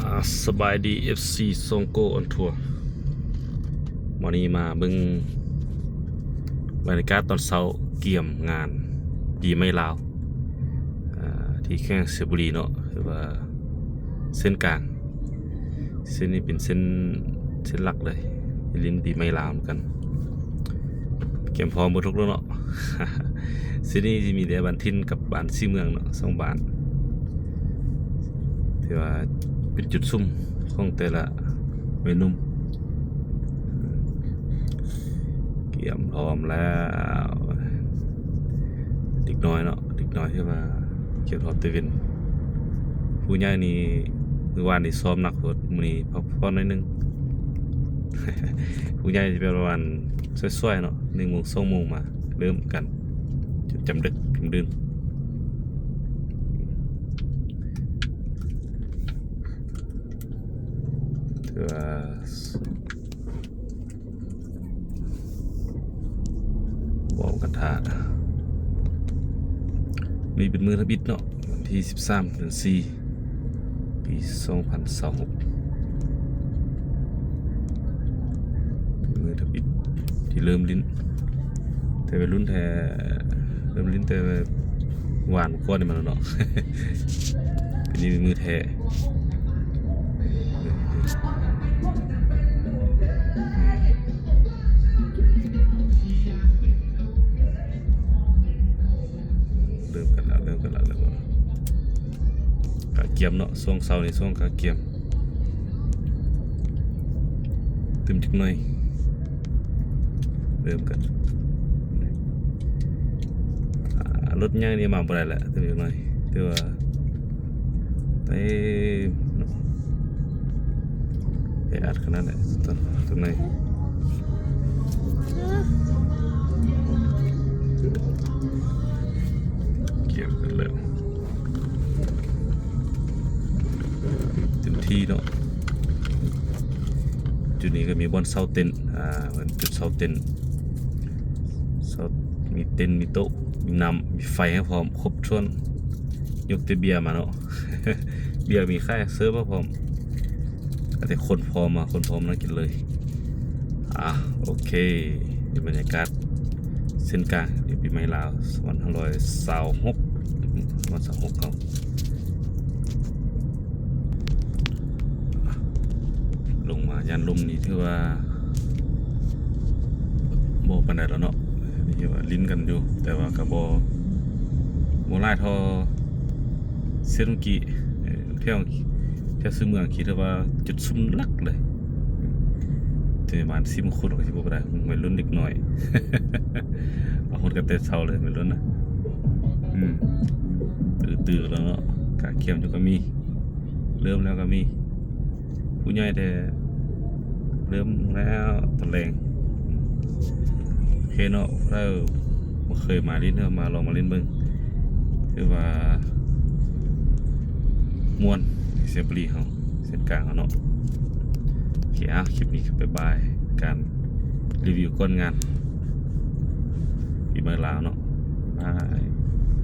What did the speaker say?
ອາ ສະບາຍດີ ເອັຟຊີ ຊ່ອງ Go on Tour ມື້ນີ້ມາເບິ່ງບັນຍາກາດຕອນເຊົ້າກຽມງານປີໃໝ່ລາວ ອາ ທີ່ແຂວງໄຊຍະບູລີເນາະ ຫຼືວ່າເສັ້ນກາງ ເສັ້ນນີ້ເປັນເສັ້ນ ເສັ້ນຫຼັກເລີຍ ຫຼິ້ນປີໃໝ່ລາວນຳກັນ ກຽມພ້ອມເບິດທຸກແລ້ວເນາະ. ເສັ້ນນີ້ຊິມີແຕ່ບ້ານຖິ່ນກັບບ້ານສີເມືອງເນາະ ສອງບ້ານ ຖືວ່າເປັນຈຸດຊຸມຂອງແຕ່ລະໄວໜຸ່ມ. ກຽມພ້ອມແລ້ວ ເດັກນ້ອຍເນາະ ເດັກນ້ອຍທີ່ວ່າກຽມພ້ອມແຕ່ເວັນ. ຜູ້ໃຫຍ່ນີ້ ມື້ວານນີ້ຊ້ອມໜັກໂພດ ມື້ນີ້ພັກຜ່ອນໜ້ອຍໜຶ່ງ. ຜູ້ໃຫຍ່ຊິໄປປະມານຊ່ວຍໆເນາະ ໜຶ່ງໂມງ ສອງໂມງມາເລີ່ມກັນ ຈົນຈຳເດິກ ຈຳດື່ນ. ຖືວ່າ ເວົ້າກັນຖ້າ ນີ້ເປັນມື້ທຳອິດເນາະ ວັນທີສິບສາມ ເດືອນສີ່ ປີສອງພັນຊາວຫົກ ເປັນມື້ທຳອິດທີ່ເລີ່ມຫຼິ້ນ ແຕ່ໄວລຸ້ນແທ້ ເລີ່ມຫຼິ້ນແຕ່ວານກ່ອນນີ້ມາແລ້ວເນາະ ປີນີ້ເປັນມື້ແທ້. ເລີ່ມກັນແລ້ວ ເລີ່ມກັນແລ້ວ ເລີ່ມກັນແລ້ວ. ກະກຽມເນາະ ຊ່ວງເຊົ້ານີ້ ຊ່ວງກະກຽມ ຕື່ມຈັກໜ້ອຍ ເລີ່ມກັນ. ອາ ລົດໃຫຍ່ນີ້ມາບໍ່ໄດ້ແຫຼະ ຕື່ມຈັກໜ້ອຍ ຖືວ່າ ເຕັມເນາະ ແອອັດຂະໜາດໃດ ຕອນ ຕອນໃດ ກຽມກັນແລ້ວ ເຕັມທີ່ເນາະ. ຈຸດນີ້ກະມີບ່ອນເຊົ່າເຕັນ ອາ ເປັນຈຸດເຊົ່າເຕັນ ເຊົ່າ ມີເຕັນ ມີໂຕະ ມີນ້ຳ ມີໄຟໃຫ້ພ້ອມ ຄົບຖ້ວນ ຍົກແຕ່ເບຍມາເນາະ ເບຍມີຂາຍ ເສີບມາພ້ອມ ກະແຕ່ຄົນພ້ອມມາ ຄົນພ້ອມນັ່ງກິນເລີຍ. ອາ ໂອເຄ ເປັນບັນຍາກາດເສັ້ນກາງປີໃໝ່ລາວ ສອງພັນຫ້າຮ້ອຍຊາວຫົກ ສອງພັນຊາວຫົກເຮົາ ລົງມາຢ້ານລຸ່ມນີ້ຖືວ່າບໍ່ປານໃດແລ້ວເນາະ ທີ່ວ່າຫຼິ້ນກັນຢູ່ ແຕ່ວ່າກະບໍ່ ບໍ່ຫຼາຍເທົ່າເສັ້ນກີ້ ແຖວ ແຖວເມືອງກີ້ ຖືວ່າຈຸດຊຸມຫຼັກເລີຍ ແຕ່ປະມານສິບຄົນກະຊິບໍ່ໄດ້ ໄວລຸ້ນເດັກນ້ອຍ ເອົາຮອດກັນແຕ່ເຊົ້າເລີຍ ໄວລຸ້ນນະ ອືມ ຕື່ນໆແລ້ວເນາະ ກະກຽມຢູ່ກະມີ ເລີ່ມແລ້ວກະມີ ຜູ້ໃຫຍ່ແທ້ ເລີ່ມແລ້ວຕອນແລງ. ໂອເຄເນາະ ຜູ້ໃດບໍ່ເຄີຍມາຫຼິ້ນ ເຮົາມາລອງມາຫຼິ້ນເບິ່ງ ຖືວ່າມ່ວນ ໄຊຍະບູລີເຮົາ ເສັ້ນກາງເຮົາເນາະ. ໂອເຄ ອາ ຄລິບນີ້ກະບາຍບາຍ ການຣີວິວກ່ອນງານປີໃໝ່ລາວເນາະ ບາຍບາຍ.